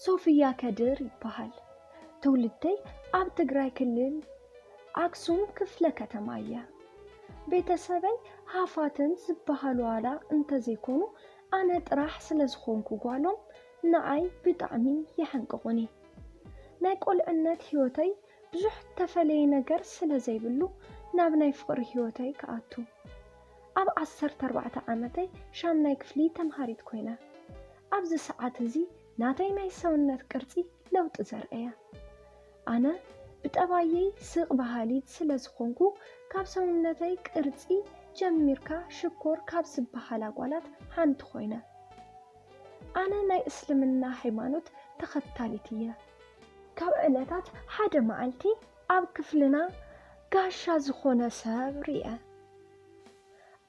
ሶፍያ ከድር ይበሃል። ትውልደይ ኣብ ትግራይ ክልል ኣክሱም ክፍለ ከተማ እየ። ቤተሰበይ ሃፋትም ዝበሃሉ ዋላ እንተዘይኮኑ፣ ኣነ ጥራሕ ስለ ዝኾንኩ ጓሎም ንዓይ ብጣዕሚ የሐንቅቑኒ። ናይ ቆልዕነት ህይወተይ ብዙሕ ተፈለየ ነገር ስለ ዘይብሉ ናብ ናይ ፍቕሪ ህይወተይ ክኣቱ። ኣብ ዓሰርተ ኣርባዕተ ዓመተይ ሻምናይ ክፍሊ ተምሃሪት ኮይነ። ኣብዚ ሰዓት እዚ ናተይ ናይ ሰውነት ቅርጺ ለውጢ ዘርእየ። ኣነ ብጠባየይ ስቕ በሃሊት ስለ ዝኾንኩ ካብ ሰውነተይ ቅርጺ ጀሚርካ ሽኮር ካብ ዝበሃላ ጓላት ሓንቲ ኮይነ። ኣነ ናይ እስልምና ሃይማኖት ተኸታሊት እየ። ካብ ዕለታት ሓደ መዓልቲ ኣብ ክፍልና ጋሻ ዝኾነ ሰብ ርየ።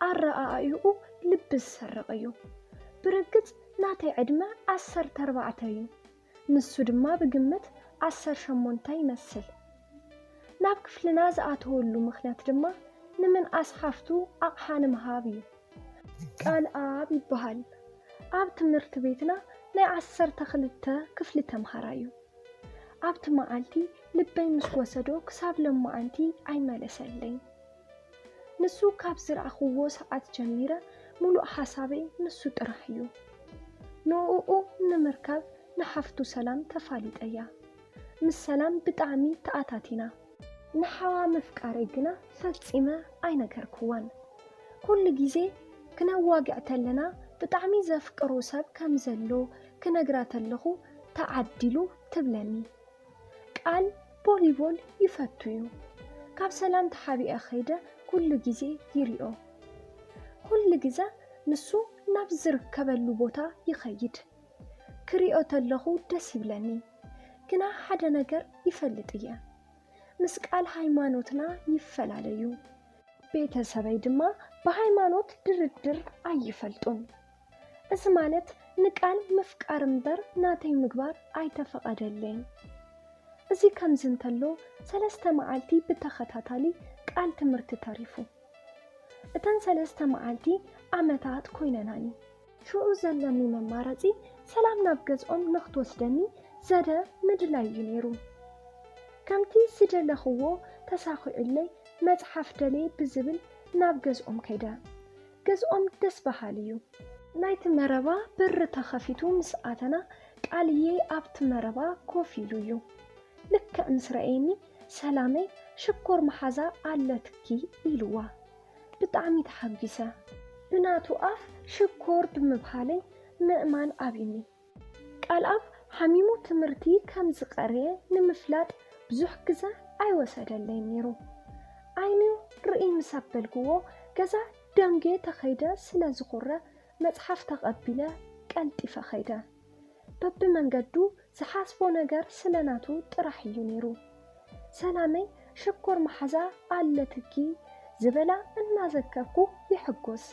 ኣረኣእይኡ ልቢ ዝሰርቕ እዩ። ብርግጽ ናተይ ዕድመ ዓሰርተ ኣርባዕተ እዩ። ንሱ ድማ ብግምት ዓሰርተ ሸሞንተ ይመስል። ናብ ክፍልና ዝኣተወሉ ምኽንያት ድማ ንምንኣስ ሓፍቱ ኣቕሓ ንምሃብ እዩ። ቃል ኣብ ይበሃል። ኣብ ትምህርቲ ቤትና ናይ ዓሰርተ ክልተ ክፍሊ ተምሃራይ እዩ። ኣብቲ መዓልቲ ልበይ ምስ ወሰዶ ክሳብ ለማዓንቲ ኣይመለሰለይን። ንሱ ካብ ዝረኣኽዎ ሰዓት ጀሚረ ሙሉእ ሓሳበይ ንሱ ጥራሕ እዩ። ንእኡ ንምርካብ ንሓፍቱ ሰላም ተፋሊጠያ። ምስ ሰላም ብጣዕሚ ተኣታቲና። ንሓዋ ምፍቃረይ ግና ፈጺመ ኣይነገርክዋን። ኩሉ ግዜ ክነዋግዕ ተለና ብጣዕሚ ዘፍቅሮ ሰብ ከም ዘሎ ክነግራ ተለኹ ተዓዲሉ ትብለኒ። ቃል ቮሊቦል ይፈቱ እዩ። ካብ ሰላም ተሓቢአ ከይደ ኩሉ ግዜ ይሪኦ። ኩሉ ግዜ ንሱ ናብ ዝርከበሉ ቦታ ይኸይድ። ክሪኦ ተለኹ ደስ ይብለኒ። ግና ሓደ ነገር ይፈልጥ እየ። ምስ ቃል ሃይማኖትና ይፈላለዩ። ቤተሰበይ ድማ ብሃይማኖት ድርድር ኣይፈልጡን። እዚ ማለት ንቃል ምፍቃር እምበር ናተይ ምግባር ኣይተፈቐደለይን። እዚ ከምዚ እንተሎ ሰለስተ መዓልቲ ብተኸታታሊ ቃል ትምህርቲ ተሪፉ። እተን ሰለስተ መዓልቲ ዓመታት ኮይነናኒ። ሽዑ ዘለኒ መማረጺ ሰላም ናብ ገዝኦም ንኽትወስደኒ ዘደ ምድላይ እዩ ነይሩ። ከምቲ ዝደለኽዎ ተሳኺዑለይ መጽሓፍ ደልየ ብዝብል ናብ ገዝኦም ከይደ። ገዝኦም ደስ በሃሊ እዩ። ናይቲ መረባ በሪ ተኸፊቱ ምስ ኣተና ቃልየ ኣብቲ መረባ ኮፍ ኢሉ እዩ። ልክዕ ምስ ረኣየኒ ሰላመይ ሽኮር መሓዛ ኣለትኪ ኢልዋ። ብጣዕሚ ተሓጒሰ። ብናቱ ኣፍ ሽኮር ብምብሃለይ ምእማን ኣብዩኒ። ቃልኣብ ሓሚሙ ትምህርቲ ከም ዝቐረየ ንምፍላጥ ብዙሕ ግዘ ኣይወሰደለይን ነይሩ። ዓይኑ ርእይ ምስ ኣበልክዎ ገዛ ደንጌ ተኸይደ ስለ ዝኾረ መጽሓፍ ተቐቢለ ቀልጢፈ ኸይደ። በብመንገዱ ዝሓስቦ ነገር ስለ ናቱ ጥራሕ እዩ ነይሩ። ሰላመይ ሽኮር መሓዛ ኣለትኪ ዝበላ እናዘከርኩ ይሕጎስ።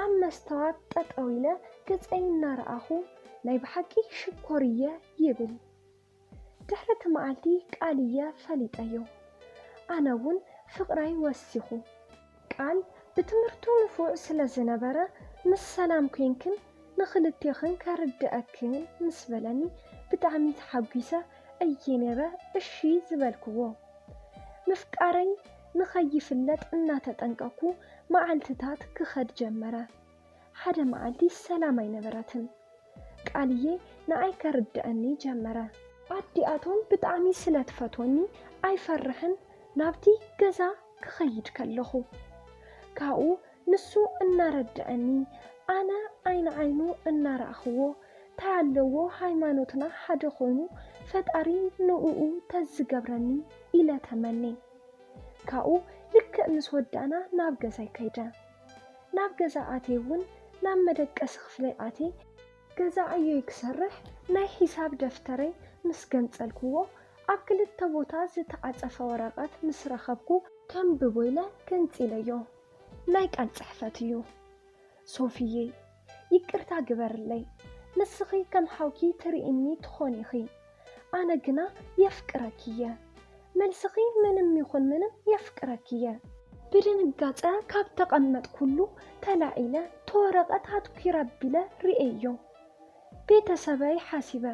ኣብ መስተዋት ጠጠው ኢለ ገጸይ እናረኣኹ ናይ ብሓቂ ሽኮር እየ ይብል። ድሕሪ እቲ መዓልቲ ቃል እየ ፈሊጠዮ። ኣነ እውን ፍቕረይ ወሲኹ። ቃል ብትምህርቱ ንፉዕ ስለ ዝነበረ ምስ ሰላም ኮይንክን ንኽልቴኽን ከርድኣክን ምስ በለኒ ብጣዕሚ ተሓጒሰ እየ ነይረ እሺ ዝበልክዎ። ምፍቃረይ ንኸይፍለጥ እናተጠንቀኩ መዓልትታት ክኸድ ጀመረ። ሓደ መዓልቲ ሰላም ኣይነበረትን። ቃልየ ንዓይ ከርድኣኒ ጀመረ። ኣዲኣቶም ብጣዕሚ ስለ ትፈትወኒ ኣይፈርሕን ናብቲ ገዛ ክኸይድ ከለኹ። ካብኡ ንሱ እናረድኣኒ ኣነ ዓይኒ ዓይኑ እናረኣኽዎ ታይ ኣለዎ ሃይማኖትና ሓደ ኮይኑ ፈጣሪ ንእኡ ተዝገብረኒ ኢለ ተመኔ። ካብኡ ልክዕ ምስ ወዳእና ናብ ገዛይ ከይደ። ናብ ገዛ ኣትየ እውን ናብ መደቀሲ ክፍለይ ኣትየ ገዛ ዕዮይ ክሰርሕ ናይ ሒሳብ ደፍተረይ ምስ ገንጸልክዎ ኣብ ክልተ ቦታ ዝተዓጸፈ ወረቐት ምስ ረኸብኩ ከንብቦ ኢለ ገንጺለዮ። ናይ ቃል ጽሕፈት እዩ። ሶፍየይ፣ ይቅርታ ግበርለይ። ንስኺ ከም ሓውኪ ትርእይኒ ትኾኒ ኢኺ። ኣነ ግና የፍቅረኪ እየ። መልስኺ ምንም ይኹን ምንም የፍቅረኪ እየ። ብድንጋጸ ካብ ተቐመጥኩሉ ተላዒለ ተወረቐት ኣትኲረ ኣቢለ ርእየዮ። ቤተሰበይ ሓሲበ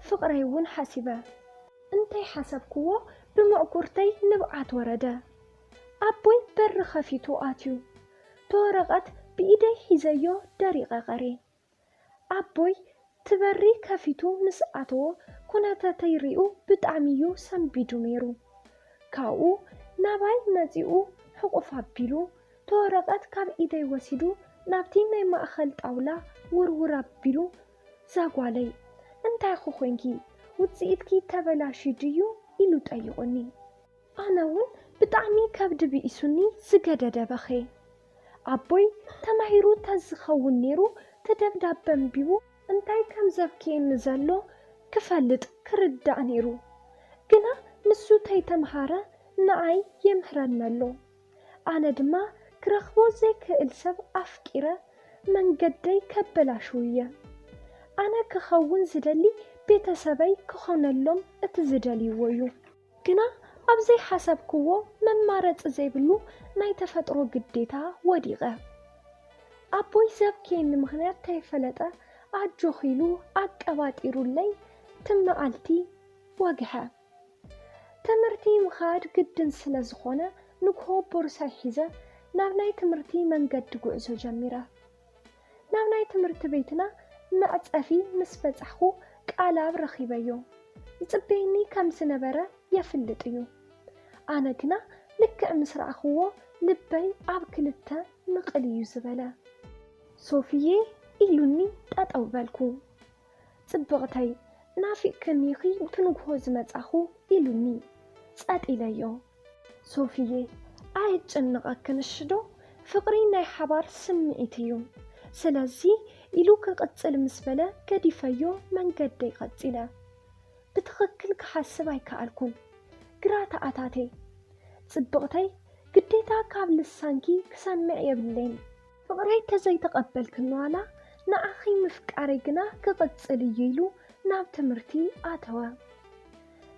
ፍቕረይ እውን ሓሲበ። እንታይ ሓሰብክዎ፣ ብመዕኮርተይ ንብዓት ወረደ። ኣቦይ በሪ ከፊቱ ኣትዩ። ተወረቐት ብኢደይ ሒዘዮ ደሪቐ ቀርየ። ኣቦይ ትበሪ ከፊቱ ምስ ኣተዎ ኩነተተይ ሪኡ ብጣዕሚ እዩ ሰንቢዱ ነይሩ። ካብኡ ናባይ መጺኡ ሕቑፍ ኣቢሉ ተወረቐት ካብ ኢደይ ወሲዱ ናብቲ ናይ ማእኸል ጣውላ ውርውር ኣቢሉ፣ "ዛጓለይ እንታይ ኮኾንኪ? ውጽኢትኪ ተበላሽዩ ድዩ?" ኢሉ ጠይቑኒ። ኣነ እውን ብጣዕሚ ከብዲ ብኢሱኒ ዝገደደ በኸየ። ኣቦይ ተማሂሩ ተዝኸውን ነይሩ፣ እቲ ደብዳበ ኣንቢቡ እንታይ ከም ዘብክየኒ ዘሎ ክፈልጥ ክርዳእ ነይሩ። ግና ንሱ ተይተምሃረ ንዓይ የምህረኒ ኣሎ። ኣነ ድማ ክረኽቦ ዘይክእል ሰብ ኣፍቂረ መንገደይ ከበላሽው እየ። ኣነ ክኸውን ዝደሊ ቤተሰበይ ክኾነሎም እቲ ዝደልይዎ እዩ። ግና ኣብ ዘይሓሰብክዎ መማረፂ ዘይብሉ ናይ ተፈጥሮ ግዴታ ወዲቐ። ኣቦይ ዘብክየኒ ምኽንያት ተይፈለጠ ኣጆኺ ኢሉ ኣቀባጢሩለይ ትመዓልቲ ወግሐ። ትምህርቲ ምኻድ ግድን ስለ ዝኾነ ንግሆ ቦርሳይ ሒዘ ናብ ናይ ትምህርቲ መንገዲ ጉዕዞ ጀሚረ። ናብ ናይ ትምህርቲ ቤትና መዕጸፊ ምስ በጻሕኩ ቃልኣብ ረኺበዮ። ይጽበየኒ ከም ዝነበረ የፍልጥ እዩ። ኣነ ግና ልክዕ ምስ ረኣኽዎ ልበይ ኣብ ክልተ ምቕል እዩ ዝበለ። "ሶፍዬ" ኢሉኒ ጠጠው በልኩ። "ጽብቕተይ፣ ናፊቕክኒ ኢኺ ትንግሆ ዝመጻኹ" ኢሉኒ። ጸጥ ኢለዮ። "ሶፍዬ፣ ኣየጨንቐክን እሺ ዶ? ፍቕሪ ናይ ሓባር ስምዒት እዩ። ስለዚ" ኢሉ ክቕጽል ምስ በለ ገዲፈዮ መንገደይ ቀጺለ። ብትኽክል ክሓስብ ኣይከኣልኩን። ግራ ተኣታትየ። "ጽብቕተይ፣ ግዴታ ካብ ልሳንኪ ክሰምዕ የብለይን። ፍቕረይ ተዘይተቐበልክኒ ዋላ ንዓኺ ምፍቃረይ ግና ክቕጽል እዩ" ኢሉ ናብ ትምህርቲ ኣተወ።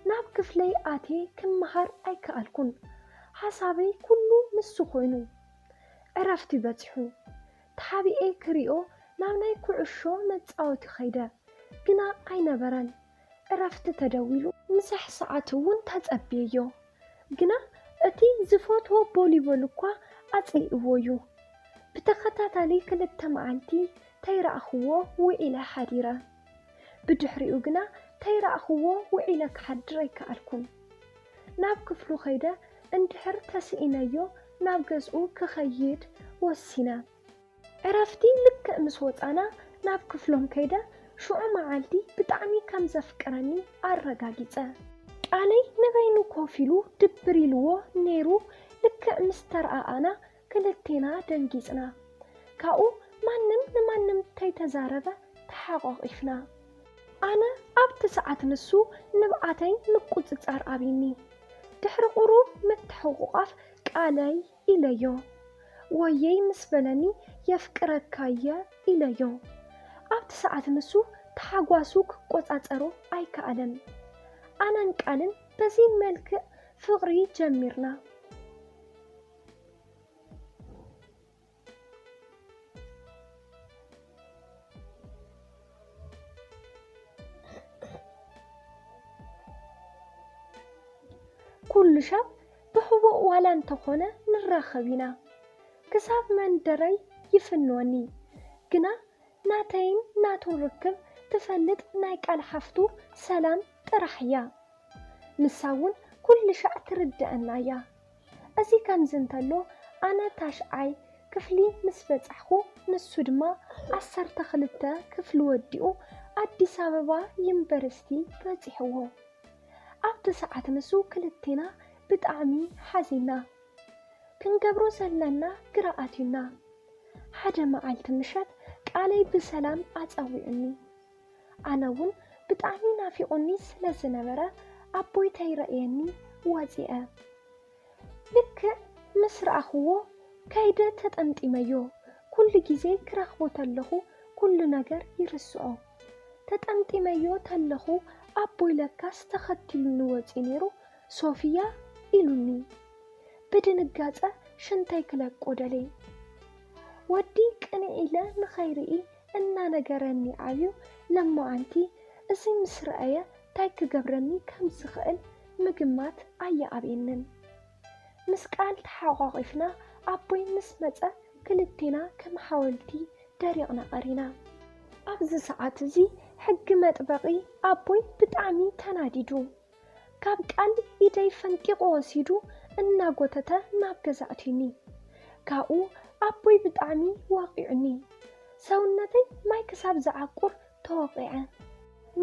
ናብ ክፍለይ ኣትየ ክመሃር ኣይከኣልኩን። ሓሳበይ ኩሉ ንሱ ኮይኑ። ዕረፍቲ በጺሑ። ተሓቢኤ ክሪኦ ናብ ናይ ኩዕሾ መጻወቲ ከይደ። ግና ኣይነበረን። ዕረፍቲ ተደዊሉ። ምሳሕ ሰዓት እውን ተጸብየዮ። ግና እቲ ዝፈትዎ ቦሊቦል እኳ ኣጽሊእዎ እዩ። ብተኸታታሊ ክልተ መዓልቲ ተይረኣኽዎ ውዒለ ሓዲረ። ብድሕሪኡ ግና ተይረኣኽዎ ውዒለ ክሓድር ኣይከኣልኩን። ናብ ክፍሉ ከይደ እንድሕር ተስኢነዮ ናብ ገዝኡ ክኸይድ ወሲነ። ዕረፍቲ ልክዕ ምስ ወጻና ናብ ክፍሎም ከይደ ሽዑ መዓልቲ ብጣዕሚ ከም ዘፍቅረኒ ኣረጋጊጸ። ቃለይ ንበይኑ ኮፍ ኢሉ ድብር ኢልዎ ነይሩ። ልክዕ ምስ ተረኣኣና ክልቴና ደንጊጽና። ካብኡ ማንም ንማንም ተይተዛረበ ተሓቋቒፍና። ኣነ ኣብቲ ሰዓት ንሱ ንብዓተይ ምቁጽጻር ኣብይኒ። ድሕሪ ቁሩብ ምትሕቑቋፍ ቃለይ ኢለዮ። ወየይ ምስ በለኒ የፍቅረካየ ኢለዮ። ኣብቲ ሰዓት ንሱ ተሓጓሱ ክቆጻጸሮ ኣይከኣለን። ኣነን ቃልን በዚ መልክዕ ፍቕሪ ጀሚርና። ኩሉ ሻብ ብሕቡእ ዋላ እንተኾነ ንራኸብ ኢና። ክሳብ መንደረይ ይፍንወኒ። ግና ናተይን ናቱን ርክብ ትፈልጥ ናይ ቃል ሓፍቱ ሰላም ጥራሕ እያ። ንሳ እውን ኩሉ ሻዕ ትርድኣና እያ። እዚ ከምዚ እንተሎ ኣነ ታሽዓይ ክፍሊ ምስ በጻሕኩ ንሱ ድማ ዓሰርተ ክልተ ክፍሊ ወዲኡ ኣዲስ ኣበባ ዩኒቨርሲቲ በጺሕዎ። ኣብቲ ሰዓት ንሱ ክልቴና ብጣዕሚ ሓዚና። ክንገብሮ ዘለና ግራ ኣትዩና። ሓደ መዓልቲ ምሸት ቃለይ ብሰላም ኣጸዊዑኒ። ኣነ እውን ብጣዕሚ ናፊቑኒ ስለ ዝነበረ ኣቦይ ተይረእየኒ ወጺአ። ልክዕ ምስ ረኣኽዎ ከይደ ተጠምጢመዮ። ኩሉ ግዜ ክረኽቦ ተለኹ ኩሉ ነገር ይርስዖ። ተጠምጢመዮ ተለኹ ኣቦይ ለካስ ተኸቲሉኒ ወጺኡ ነይሩ። "ሶፍያ" ኢሉኒ። ብድንጋጸ ሽንተይ ክለቆ ደልየ። ወዲ ቅንዕ ኢለ ንኸይርኢ እናነገረኒ ዓብዩ። ለማዓንቲ እዚ ምስ ረኣየ ታይ ክገብረኒ ከም ዝኽእል ምግማት ኣየኣብየንን። ምስ ቃል ተሓቋቒፍና ኣቦይ ምስ መጸ ክልቴና ከም ሓወልቲ ደሪቕና ቀሪና። ኣብዚ ሰዓት እዚ ሕጊ መጥበቒ ኣቦይ ብጣዕሚ ተናዲዱ። ካብ ቃል ኢደይ ፈንቂቑ ወሲዱ እናጎተተ ናብ ገዛ ኣእትዩኒ። ካብኡ ኣቦይ ብጣዕሚ ወቒዑኒ። ሰውነተይ ማይ ክሳብ ዝዓቁር ተወቒዐ።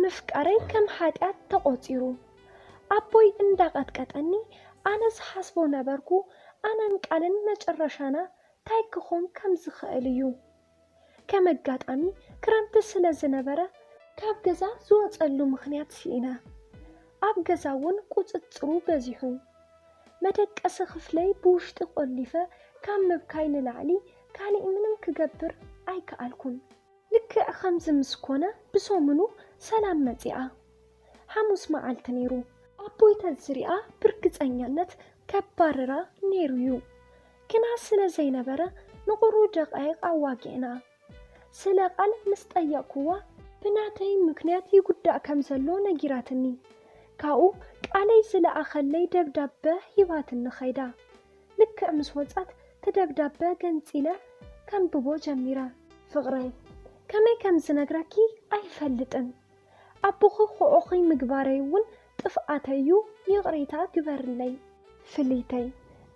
ምፍቃረይ ከም ሓጢኣት ተቖጺሩ። ኣቦይ እንዳቐጥቀጠኒ ኣነ ዝሓስቦ ነበርኩ ኣነን ቃልን መጨረሻና ታይ ክኾን ከም ዝኽእል እዩ። ከም ኣጋጣሚ ክረምቲ ስለ ዝነበረ ካብ ገዛ ዝወጸሉ ምኽንያት ስኢነ። ኣብ ገዛ እውን ቁጽጽሩ በዚሑ። መደቀሲ ክፍለይ ብውሽጢ ቆሊፈ ካብ ምብካይ ንላዕሊ ካሊእ ምንም ክገብር ኣይከኣልኩን። ልክዕ ከምዚ ምስ ኮነ ብሰሙኑ ሰላም መጺኣ። ሓሙስ መዓልቲ ነይሩ። ኣቦይ ተዝሪኣ ብርግጸኛነት ከባርራ ነይሩ እዩ። ግና ስለ ዘይነበረ ንቑሩ ደቃይቕ ኣዋጊዕና። ስለ ቃል ምስ ጠየቕኩዋ ብናተይ ምኽንያት ይጉዳእ ከም ዘሎ ነጊራትኒ። ካብኡ ቃለይ ዝለኣኸለይ ደብዳበ ሂባትኒ ኸይዳ። ልክዕ ምስ ወጻት ትደብዳበ ገንጺለ ከንብቦ ጀሚረ። ፍቕረይ፣ ከመይ ከም ዝነግረኪ ኣይፈልጥን። ኣቦኺ ክኦኺ ምግባረይ እውን ጥፍኣተዩ፣ ይቕሬታ ግበርለይ። ፍልይተይ፣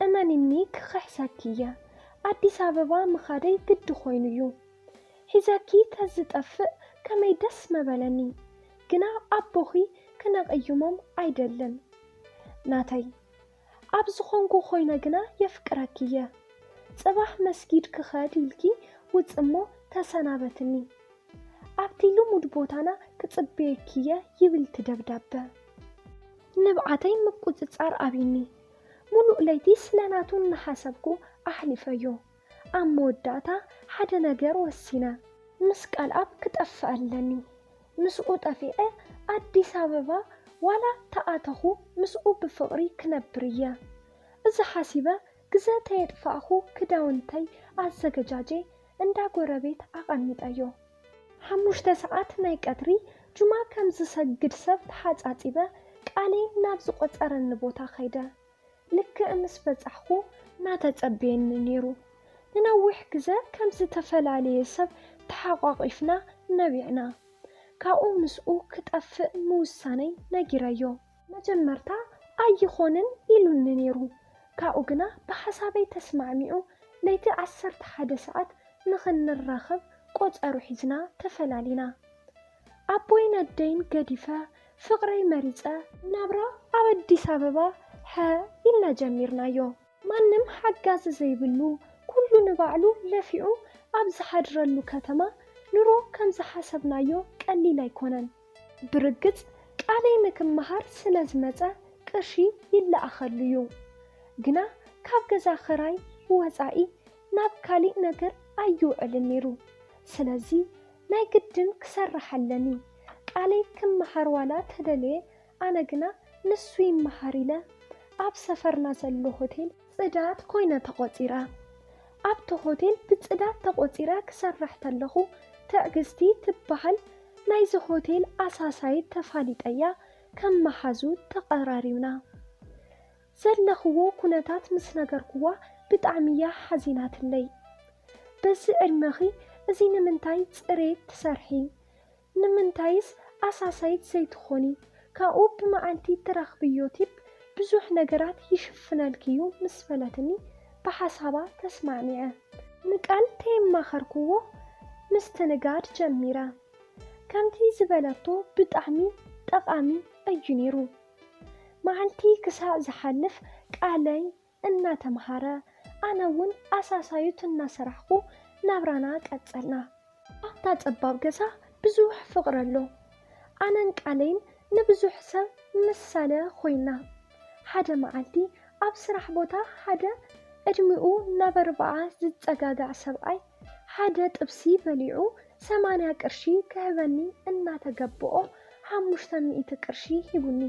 እመኒኒ ክኽሕሰኪ እየ። ኣዲስ ኣበባ ምኻደይ ግዲ ኮይኑ እዩ። ሒዘኪ ተዝጠፍእ ከመይ ደስ መበለኒ። ግና ኣቦኺ ክነቕይሞም ኣይደልን። ናተይ፣ ኣብ ዝኾንኩ ኮይነ ግና የፍቅረኪ እየ። ጽባሕ መስጊድ ክኸድ ኢልኪ ውጽሞ ተሰናበትኒ። ኣብቲ ልሙድ ቦታና ክጽበየኪ እየ ይብል እቲ ደብዳበ። ንብዓተይ ምቁጽጻር ኣብይኒ። ሙሉእ ለይቲ ስለ ናቱ እናሓሰብኩ ኣሕሊፈዮ። ኣብ መወዳእታ ሓደ ነገር ወሲነ። ምስ ቃልኣብ ክጠፍእ ኣለኒ። ምስኡ ጠፊዐ ኣዲስ ኣበባ ዋላ ተኣተኹ ምስኡ ብፍቕሪ ክነብር እየ። እዚ ሓሲበ ግዘ ተየጥፋእኹ ክዳውንተይ ኣዘገጃጄ እንዳ ጎረቤት ኣቐሚጠዮ። ሓሙሽተ ሰዓት ናይ ቀትሪ ጁማ ከም ዝሰግድ ሰብ ተሓጻጺበ ቃለይ ናብ ዝቖጸረኒ ቦታ ከይደ። ልክዕ ምስ በጻሕኩ እናተጸበየኒ ነይሩ። ንነዊሕ ግዘ ከም ዝተፈላለየ ሰብ ተሓቋቒፍና ነቢዕና። ካብኡ ምስኡ ክጠፍእ ምውሳነይ ነጊረዮ። መጀመርታ ኣይኾንን ኢሉኒ ነይሩ። ካብኡ ግና ብሓሳበይ ተስማዕሚዑ ለይቲ ዓሰርተ ሓደ ሰዓት ንኽንራኸብ ቆጸሩ ሒዝና ተፈላሊና። ኣቦይን ኣደይን ገዲፈ ፍቕረይ መሪጸ ናብራ ኣብ ኣዲስ ኣበባ ሐ ኢልና ጀሚርናዮ። ማንም ሓጋዚ ዘይብሉ ኩሉ ንባዕሉ ለፊዑ ኣብ ዝሓድረሉ ከተማ ኑሮ ከም ዝሓሰብናዮ ቀሊል ኣይኮነን። ብርግጽ ቃለይ ንክመሃር ስለ ዝመጸ ቅርሺ ይለኣኸሉ እዩ። ግና ካብ ገዛ ኽራይ ወጻኢ ናብ ካሊእ ነገር ኣይውዕልን ነይሩ። ስለዚ ናይ ግድን ክሰርሕ ኣለኒ። ቃለይ ክመሃር ዋላ ተደልየ ኣነ ግና ንሱ ይመሃር ኢለ ኣብ ሰፈርና ዘሎ ሆቴል ጽዳት ኮይነ ተቖጺረ። ኣብቲ ሆቴል ብጽዳት ተቖጺረ ክሰርሕ ተለኹ ትዕግስቲ ትበሃል ናይዚ ሆቴል ኣሳሳይት ተፋሊጠያ ከም መሓዙት ተቐራሪብና። ዘለኽዎ ኩነታት ምስ ነገርክዋ ብጣዕሚ እያ ሓዚናትለይ። በዚ ዕድመኺ እዚ ንምንታይ ጽሬት ትሰርሒ? ንምንታይስ ኣሳሳይት ዘይትኾኒ? ካብኡ ብመዓልቲ ትረኽብዮ ቲፕ ብዙሕ ነገራት ይሽፍነልኪ እዩ ምስ በለትኒ ብሓሳባ ተስማዕሚዐ። ንቃል ተየማኸርክዎ ምስትንጋድ ጀሚረ። ከምቲ ዝበለቶ ብጣዕሚ ጠቓሚ እዩ ነይሩ። መዓልቲ ክሳዕ ዝሓልፍ ቃለይ እናተምሃረ ኣነ እውን ኣሳሳዩት እናሰራሕኹ ናብራና ቀጸልና። ኣብታ ጸባብ ገዛ ብዙሕ ፍቕሪ ኣሎ። ኣነን ቃለይን ንብዙሕ ሰብ ምሳለ ኮይና። ሓደ መዓልቲ ኣብ ስራሕ ቦታ ሓደ ዕድሚኡ ናብ ኣርብዓ ዝጸጋጋዕ ሰብኣይ ሓደ ጥብሲ በሊዑ ሰማንያ ቅርሺ ክህበኒ እናተገበኦ ሓሙሽተ ሚእቲ ቅርሺ ሂቡኒ።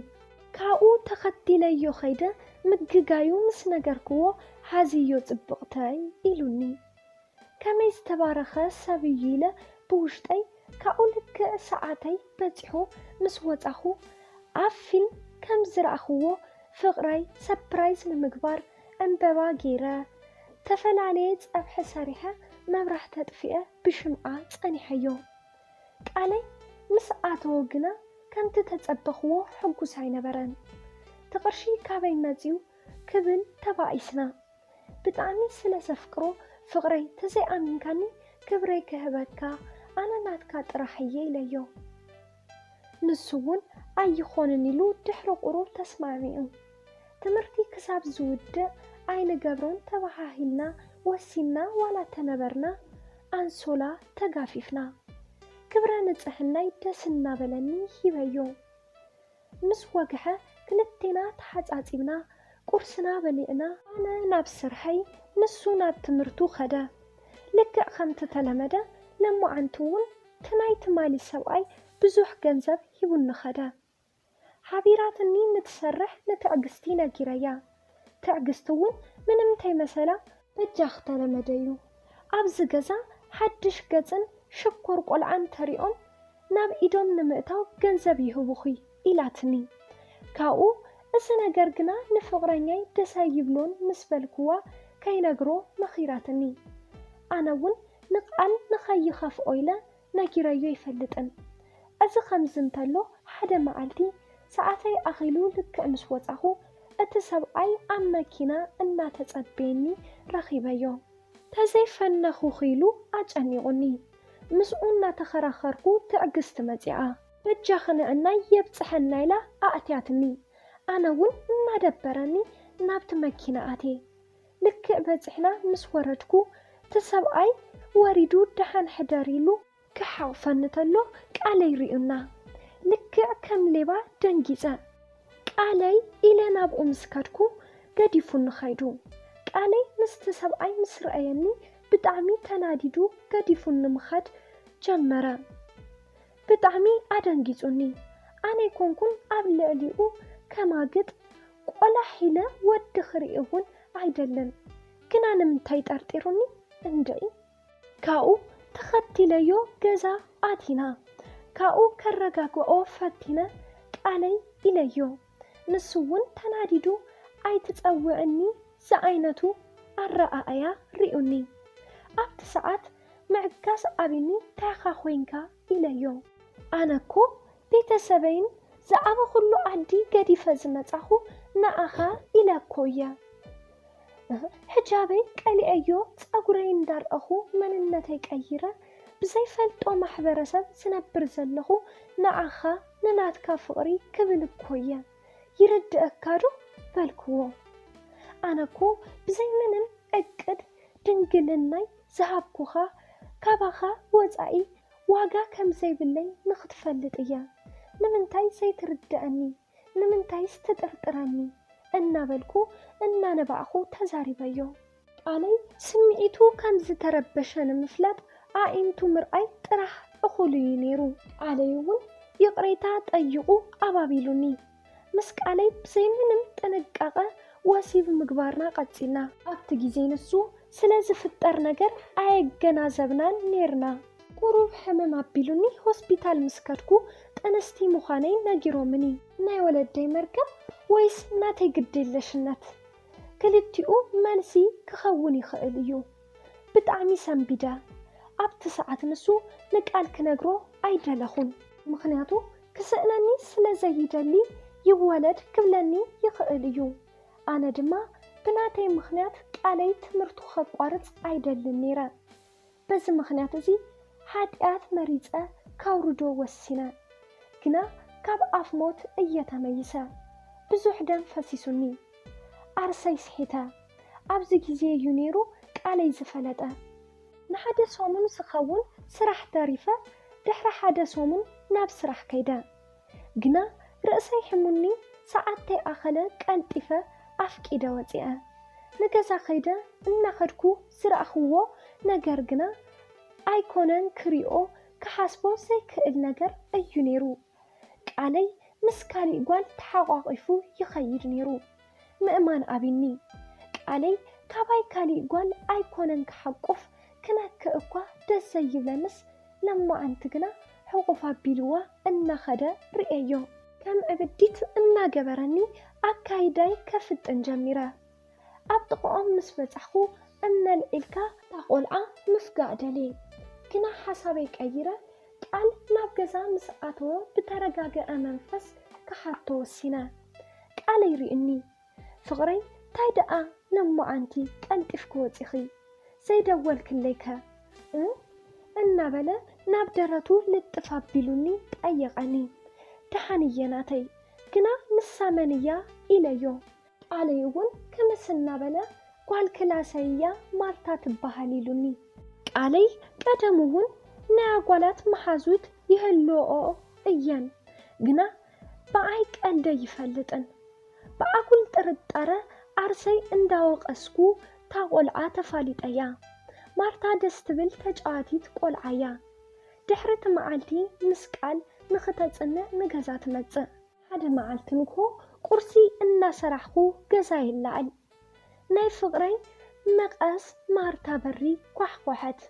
ካብኡ ተኸቲለዮ ከይደ ምግጋዩ ምስ ነገርክዎ ሓዝዮ ጽብቕተይ ኢሉኒ። ከመይ ዝተባረኸ ሰብ እዩ ኢለ ብውሽጠይ ካብኡ ልክዕ ሰዓተይ በጺሑ ምስ ወጻኹ፣ ኣብ ፊልም ከም ዝረኣኽዎ ፍቕረይ ሰፕራይዝ ንምግባር ዕምበባ ገይረ፣ ተፈላለየ ጸብሒ ሰሪሐ፣ መብራህቲ ኣጥፊኤ ብሽምዓ ጸኒሐዮ። ቃለይ ምስ ኣተወ ግና ከምቲ ተጸበኽዎ ሕጉስ ኣይነበረን። እቲ ቅርሺ ካበይ መጺኡ ክብል ተባኢስና። ብጣዕሚ ስለ ዘፍቅሮ ፍቕረይ ተዘይኣሚንካኒ ክብረይ ክህበካ ኣነ ናትካ ጥራሕ እየ ኢለዮ። ንሱ እውን ኣይኾንን ኢሉ ድሕሪ ቁሩብ ተስማዕሚዑ። ትምህርቲ ክሳብ ዝውድእ ኣይንገብሮን ተባሃሂልና ወሲንና ዋላ ተነበርና ኣንሶላ ተጋፊፍና። ክብረ ንጽህናይ ደስ እናበለኒ ሂበዮ። ምስ ወግሐ ክልቴና ተሓጻጺብና ቁርስና በሊዕና ኣነ ናብ ስርሐይ ንሱ ናብ ትምህርቱ ኸደ። ልክዕ ከምቲ ተለመደ ለማዓንቲ እውን ትናይ ትማሊ ሰብኣይ ብዙሕ ገንዘብ ሂቡኒ ኸደ። ሓቢራትኒ ንትሰርሕ ንትዕግስቲ ነጊረያ። ትዕግስቲ እውን ምንም ተይመሰላ በጃኺ ተለመደ እዩ። ኣብዚ ገዛ ሓድሽ ገጽን ሽኮር ቆልዓን ተሪኦም ናብ ኢዶም ንምእታው ገንዘብ ይህቡኺ ኢላትኒ። ካብኡ እዚ ነገር ግና ንፍቕረኛይ ደስ ኣይብሎን ምስ በልክዋ ከይነግሮ መኺራትኒ። ኣነ እውን ንቃል ንኸይኸፍኦ ኢለ ነጊረዮ ኣይፈልጥን። እዚ ከምዚ እንተሎ ሓደ መዓልቲ ሰዓተይ ኣኺሉ ልክዕ ምስ ወጻኹ እቲ ሰብኣይ ኣብ መኪና እናተጸበየኒ ረኺበዮ። ተዘይፈነኹኺ ኢሉ ኣጨኒቑኒ። ምስኡ እናተኸራኸርኩ ትዕግስቲ መጺኣ። በጃኺ ንዕናይ የብጽሐና ኢላ ኣእትያትኒ። ኣነ እውን እናደበረኒ ናብቲ መኪና ኣትየ። ልክዕ በጺሕና ምስ ወረድኩ እቲ ሰብኣይ ወሪዱ ደሓን ሕደር ኢሉ ክሓቕፈኒ ተሎ ቃለይ ሪኡና። ልክዕ ከም ሌባ ደንጊጸ። ቃለይ ኢለ ናብኡ ምስ ከድኩ ገዲፉኒ ኸይዱ። ቃለይ ምስቲ ሰብኣይ ምስ ረኣየኒ ብጣዕሚ ተናዲዱ ገዲፉኒ ምኻድ ጀመረ። ብጣዕሚ ኣደንጊጹኒ። ኣነ ኣይኮንኩን ኣብ ልዕሊኡ ከማግጥ ቆላሕ ኢለ ወዲ ክርኢ እውን ኣይደልን። ግና ንምንታይ ጠርጢሩኒ እንድዒ? ካብኡ ተኸቲለዮ ገዛ ኣቲና። ካብኡ ከረጋግኦ ፈቲነ ቃለይ ኢለዮ። ንሱ እውን ተናዲዱ ኣይትጸውዕኒ ዝዓይነቱ ኣረኣእያ ሪኡኒ። ኣብቲ ሰዓት ምዕጋስ ኣቢኒ ታኻ ኮይንካ ኢለዮ። ኣነ እኮ ቤተሰበይን ዝዓበኹሉ ዓዲ ገዲፈ ዝመጻኹ ንዓኻ ኢለ እኮ እየ። ሕጃበይ ቀሊዐዮ ጸጉረይ እንዳርኣኹ መንነተይ ቀይረ ብዘይፈልጦ ማሕበረሰብ ዝነብር ዘለኹ ንዓኻ ንናትካ ፍቕሪ ክብል እኮ እየ። ይርድኣካ ዶ በልክዎ። ኣነ እኮ ብዘይ ምንም ዕቅድ ድንግልናይ ዝሃብኩኻ ካባኻ ወጻኢ ዋጋ ከም ዘይብለይ ንኽትፈልጥ እየ። ንምንታይ ዘይትርድኣኒ? ንምንታይስ ትጥርጥረኒ? እናበልኩ እናነባዕኹ ተዛሪበዮ። ቃለይ ስምዒቱ ከም ዝተረበሸ ንምፍላጥ ኣዒንቱ ምርኣይ ጥራሕ እኹል እዩ ነይሩ። ቃለይ እውን ይቕሬታ ጠይቑ ኣባቢሉኒ። ምስ ቃለይ ብዘይ ምንም ጥንቃቐ ወሲብ ምግባርና ቀጺልና። ኣብቲ ግዜ ንሱ ስለ ዝፍጠር ነገር ኣየገናዘብናን ኔርና። ቁሩብ ሕምም ኣቢሉኒ ሆስፒታል ምስ ከድኩ ጥንስቲ ምዃነይ ነጊሮምኒ። ናይ ወለደይ መርገም ወይስ ናተይ ግዴለሽነት? ክልቲኡ መልሲ ክኸውን ይኽእል እዩ። ብጣዕሚ ሰንቢደ። ኣብቲ ሰዓት ንሱ ንቃል ክነግሮ ኣይደለኹን። ምኽንያቱ ክስእነኒ ስለ ዘይደሊ ይወለድ ክብለኒ ይኽእል እዩ። ኣነ ድማ ብናተይ ምኽንያት ቃለይ ትምህርቱ ከቋርጽ ኣይደልን ነይረ። በዚ ምኽንያት እዚ ሓጢኣት መሪጸ ካውርዶ ወሲነ። ግና ካብ ኣፍ ሞት እየ ተመይሰ። ብዙሕ ደም ፈሲሱኒ። ዓርሰይ ስሒተ። ኣብዚ ግዜ እዩ ነይሩ ቃለይ ዝፈለጠ። ንሓደ ሰሙን ዝኸውን ስራሕ ተሪፈ፣ ድሕሪ ሓደ ሰሙን ናብ ስራሕ ከይደ። ግና ርእሰይ ሕሙኒ ሰዓት ተይኣኸለ ቀልጢፈ ኣፍቂደ ወጺአ። ንገዛ ከይደ እናኸድኩ ዝረኣኽዎ ነገር ግና ኣይኮነን ክሪኦ ክሓስቦ ዘይክእል ነገር እዩ ነይሩ። ቃለይ ምስ ካሊእ ጓል ተሓቋቒፉ ይኸይድ ነይሩ። ምእማን ኣቢኒ። ቃለይ ካባይ ካሊእ ጓል ኣይኮነን ክሓቁፍ ክነክእ እኳ ደስ ዘይብለንስ ለማዓንቲ ግና ሕቑፍ ኣቢልዋ እናኸደ ርእየዮ። ከም ዕብዲት እናገበረኒ ኣካይዳይ ከፍጥን ጀሚረ። ኣብ ጥቕኦም ምስ በጻሕኩ እምነ ልዒልካ እታ ቆልዓ ምፍጋእ ደልየ። ግና ሓሳበይ ቀይረ ቃል ናብ ገዛ ምስ ኣተወ ብተረጋግአ መንፈስ ክሓቶ ወሲነ። ቃለይ ርእዩኒ። ፍቕረይ ታይ ደኣ ለማዓንቲ ቀልጢፍኪ ወጺኺ ዘይደወልክለይ ከ? እ? እናበለ ናብ ደረቱ ልጥፍ ኣቢሉኒ ጠየቐኒ። ደሓን እየ ናተይ፣ ግና ንሳ መን እያ ኢለዮ። ቃለይ እውን ክምስ እናበለ ጓል ክላሰይ እያ ማርታ ትበሃል ኢሉኒ። ቃለይ ቀደም እውን ናይ ኣጓላት መሓዙት ይህልወኦ እየን፣ ግና ብኣይ ቀልደ ይፈልጥን። ብኣጉል ጥርጣረ ዓርሰይ እንዳወቐስኩ እታ ቆልዓ ተፋሊጠያ። ማርታ ደስ ትብል ተጫዋቲት ቆልዓ እያ። ድሕሪ እቲ መዓልቲ ምስ ቃል ንኽተጽንዕ ንገዛ ትመጽእ። ሓደ መዓልቲ ንግሆ ቁርሲ እናሰራሕኩ ገዛ ይለዓል። ናይ ፍቕረይ መቐስ ማርታ በሪ ኳሕኮሐት።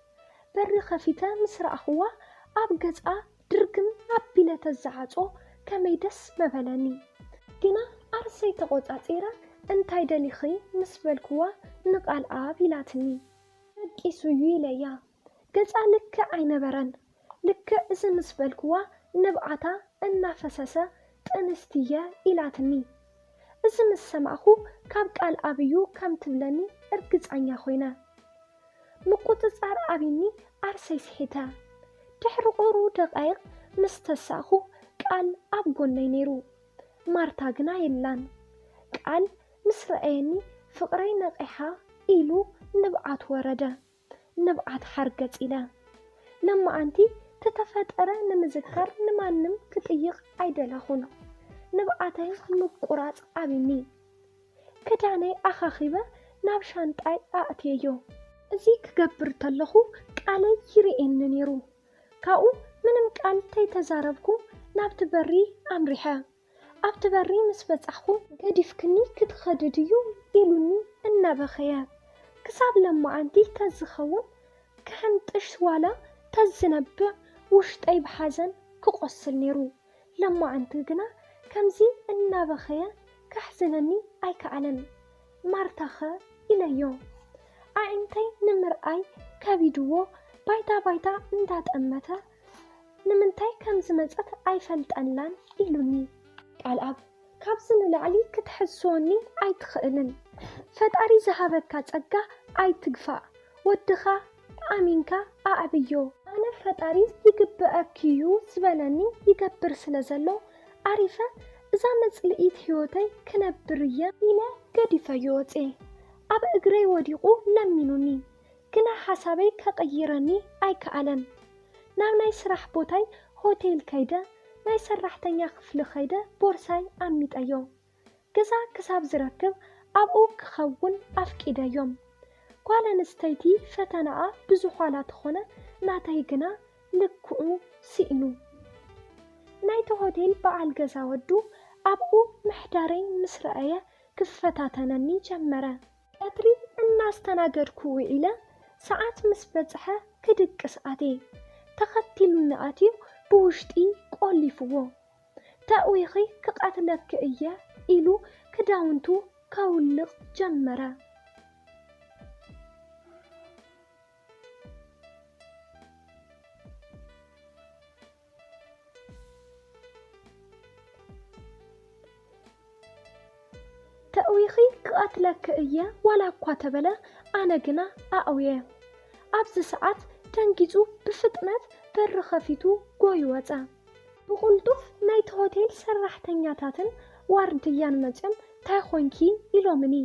በሪ ከፊተ ምስ ረኣኽዋ ኣብ ገጻ ድርግም ኣቢለ ተዘዓጾ ከመይ ደስ መበለኒ። ግና ዓርሰይ ተቖጻጺረ እንታይ ደሊኺ ምስ በልክዋ ንቃል ኣብ ኢላትኒ። ደቂሱ እዩ ኢለያ። ገጻ ልክዕ ኣይነበረን። ልክዕ እዚ ምስ በልክዋ ንብዓታ እናፈሰሰ ጥንስቲ እየ ኢላትኒ። እዚ ምስ ሰማዕኹ ካብ ቃል ኣብዩ ከም ትብለኒ እርግጸኛ ኮይነ። ምቁጽጻር ኣብይኒ ዓርሰይ ስሒተ። ድሕሪ ቁሩብ ደቃይቕ ምስ ተሳእኹ ቃል ኣብ ጎነይ ነይሩ። ማርታ ግና የላን። ቃል ምስ ረኣየኒ ፍቕረይ ነቒሓ ኢሉ ንብዓት ወረደ። ንብዓት ሓርገጽ ኢለ። ለማዓንቲ ተተፈጠረ ንምዝካር ንማንም ክጥይቕ ኣይደለኹን። ንብዓተይ ምቁራጽ ኣብይኒ። ክዳነይ ኣኻኺበ ናብ ሻንጣይ ኣእትየዮ። እዚ ክገብር ተለኹ ቃለይ ይርእየኒ ነይሩ። ካብኡ ምንም ቃል ተይተዛረብኩ ናብቲ በሪ ኣምሪሐ። ኣብቲ በሪ ምስ በጻሕኩ ገዲፍክኒ ክትኸዲ ድዩ ኢሉኒ እናበኸየ። ክሳብ ለማዓንቲ ተዝኸውን ክሕንጥሽ ዋላ ተዝነብዕ ውሽጠይ ብሓዘን ክቖስል ነይሩ። ለማዓንቲ ግና ከምዚ እናበኸየ ከሕዝነኒ ኣይከኣለን። ማርታኸ ኢለዮ። ኣዒንተይ ንምርኣይ ከቢድዎ ባይታ ባይታ እንዳጠመተ ንምንታይ ከም ዝመጸት ኣይፈልጠላን ኢሉኒ። ቃልኣብ ካብዚ ንላዕሊ ክትሕስወኒ ኣይትኽእልን። ፈጣሪ ዝሃበካ ጸጋ ኣይትግፋእ። ወድኻ ኣሚንካ ኣዕብዮ። ኣነ ፈጣሪ ይግበኣኪ እዩ ዝበለኒ ይገብር ስለ ዘሎ ኣሪፈ እዛ መጽልኢት ህይወተይ ክነብር እየ ኢለ ገዲፈዮ ወጽየ። ኣብ እግረይ ወዲቑ ለሚኑኒ፣ ግና ሓሳበይ ከቐይረኒ ኣይከኣለን። ናብ ናይ ስራሕ ቦታይ ሆቴል ከይደ ናይ ሰራሕተኛ ክፍሊ ከይደ ቦርሳይ ኣሚጠዮ። ገዛ ክሳብ ዝረክብ ኣብኡ ክኸውን ኣፍቂደዮም። ጓል ኣንስተይቲ ፈተናኣ ብዙሕ ዋላ ተኾነ ናተይ ግና ልክዑ ስኢኑ። ናይቲ ሆቴል በዓል ገዛ ወዱ ኣብኡ ምሕዳረይ ምስ ረኣየ ክፈታተነኒ ጀመረ። ቀትሪ እናስተናገድኩ ውዒለ ሰዓት ምስ በጽሐ ክድቅስ ኣትየ። ተኸቲሉኒ ኣትዩ ብውሽጢ ቆሊፍዎ። ተእዊኺ ክቐትለኪ እየ ኢሉ ክዳውንቱ ከውልቕ ጀመረ። ተእዊኺ ክቐትለኪ እየ ዋላ እኳ ተበለ፣ ኣነ ግና ኣእውየ። ኣብዚ ሰዓት ደንጊጹ ብፍጥነት በሪ ኸፊቱ ጎዩ ወጸ። ብቕልጡፍ ናይቲ ሆቴል ሰራሕተኛታትን ዋርድያን መጺኦም ታይ ኾንኪ ኢሎምኒ።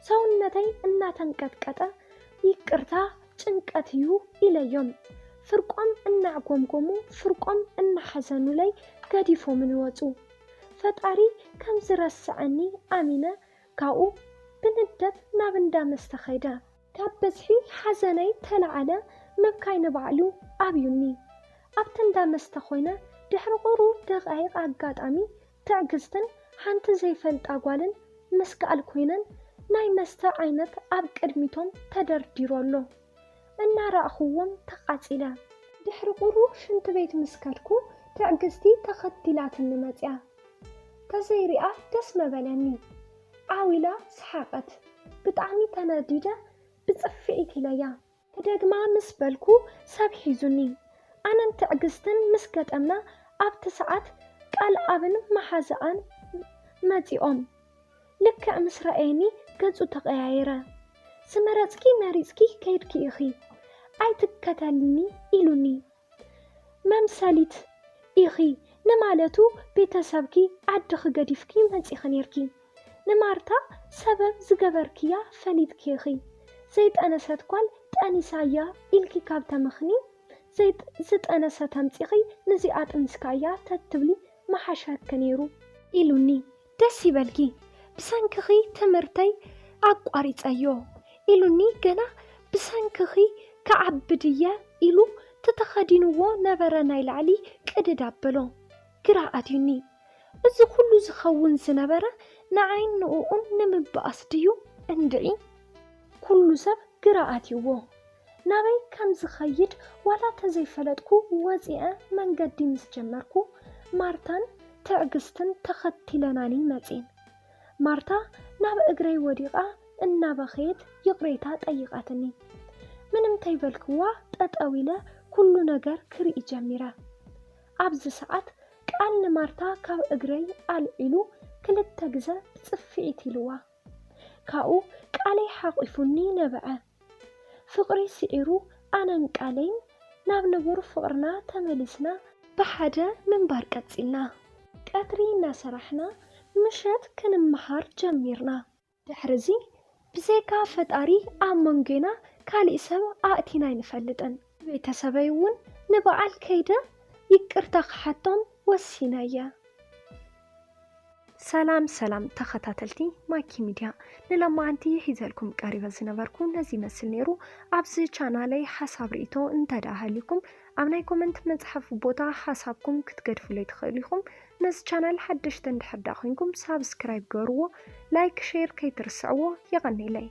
ሰውነተይ እናተንቀጥቀጠ ይቅርታ ጭንቀት እዩ ኢለዮም። ፍርቆም እናዕጎምጎሙ ፍርቆም እናሓዘኑለይ ገዲፎምኒ ወጹ። ፈጣሪ ከም ዝረስዐኒ ኣሚነ ካብኡ ብንደት ናብ እንዳ መስተ ኸይደ። ካብ በዝሒ ሓዘነይ ተለዓለ ምብካይ ንባዕሉ ኣብዩኒ። ኣብቲ እንዳ መስተ ኮይነ ድሕሪ ቁሩብ ደቃይቕ ኣጋጣሚ ትዕግስትን ሓንቲ ዘይፈልጣ ጓልን ምስ ጋል ኮይነን ናይ መስተ ዓይነት ኣብ ቅድሚቶም ተደርዲሩ ኣሎ። እናረኣኹዎም ተቓጺለ። ድሕሪ ቁሩብ ሽንቲ ቤት ምስ ከድኩ፣ ትዕግስቲ ተኸቲላትኒ መጺኣ። ተዘይሪኣ ደስ መበለኒ። ዓው ኢላ ሰሓቐት። ብጣዕሚ ተናዲደ ብጽፍዒት ኢለያ። ክደግማ ምስ በልኩ ሰብ ሒዙኒ። ኣነን ትዕግስትን ምስ ገጠምና ኣብቲ ሰዓት ቃልኣብን መሓዛኣን መጺኦም። ልክዕ ምስ ረኣየኒ ገጹ ተቐያየረ። ዝመረጽኪ መሪጽኪ ከይድኪ ኢኺ፣ ኣይትከተልኒ ኢሉኒ። መምሰሊት ኢኺ ንማለቱ ቤተሰብኪ ዓድኺ ገዲፍኪ መጺኺ ኔርኪ። ንማርታ ሰበብ ዝገበርክያ ፈሊጥኪ ኢኺ። ዘይጠነሰት ጓል ጠኒሳያ ኢልኪ ካብ ተመኽኒ፣ ዘይጥ-፣ ዝጠነሰት ኣምጺኺ ንዚኣ ኣጥኒስካያ ተትብሊ ምሓሸኪ ነይሩ ኢሉኒ። ደስ ይበልኪ፣ ብሰንክኺ ትምህርተይ ኣቋሪጸዮ ኢሉኒ። ገና ብሰንክኺ ክዓቢ ድየ ኢሉ ተተኸዲንዎ ነበረ ናይ ላዕሊ ቅድድ ኣበሎ። ግራ ኣትዩኒ። እዚ ኩሉ ዝኸውን ዝነበረ ንዓይን ንእኡን ንምብኣስ ድዩ? እንድዒ ኩሉ ሰብ ግራ ኣትይዎ። ናበይ ከም ዝኸይድ ዋላ ተዘይፈለጥኩ ወጺአ መንገዲ ምስ ጀመርኩ፣ ማርታን ትዕግስትን ተኸቲለናኒ መጺን። ማርታ ናብ እግረይ ወዲቓ እናበኸየት ይቕሬታ ጠይቓትኒ። ምንም ተይበልክዋ ጠጠው ኢለ ኩሉ ነገር ክርኢ ጀሚረ። ኣብዚ ሰዓት ቃል ንማርታ ካብ እግረይ ኣልዒሉ ክልተ ግዘ ብጽፍዒት ኢልዋ። ካብኡ ቃለይ ሓቒፉኒ ነበዐ። ፍቕሪ ስዒሩ ኣነን ቃለይን ናብ ንቡር ፍቕርና ተመሊስና ብሓደ ምንባር ቀጺልና። ቀትሪ እናሰራሕና ምሸት ክንመሃር ጀሚርና። ድሕርዚ ብዘይካ ፈጣሪ ኣብ መንጎና ካሊእ ሰብ ኣእቲና ኣይንፈልጥን። ቤተሰበይ እውን ንበዓል ከይደ ይቅርታ ክሓቶም ወሲነ እየ። ሰላም ሰላም ተኸታተልቲ ማኪ ሚድያ፣ ንሎማዓንቲ ሒዘልኩም ቀሪበ ዝነበርኩ ነዚ ይመስል ነይሩ። ኣብዚ ቻናለይ ሓሳብ ርኢቶ እንተ ደኣ ሃልዩኩም ኣብ ናይ ኮመንት መጽሓፍ ቦታ ሓሳብኩም ክትገድፉለይ ትኽእሉ ኢኹም። ነዚ ቻናል ሓደሽቲ እንድሕር ደኣ ኮይንኩም ሳብስክራይብ ገርዎ፣ ላይክ ሼር ከይትርስዕዎ። የቐንየለይ።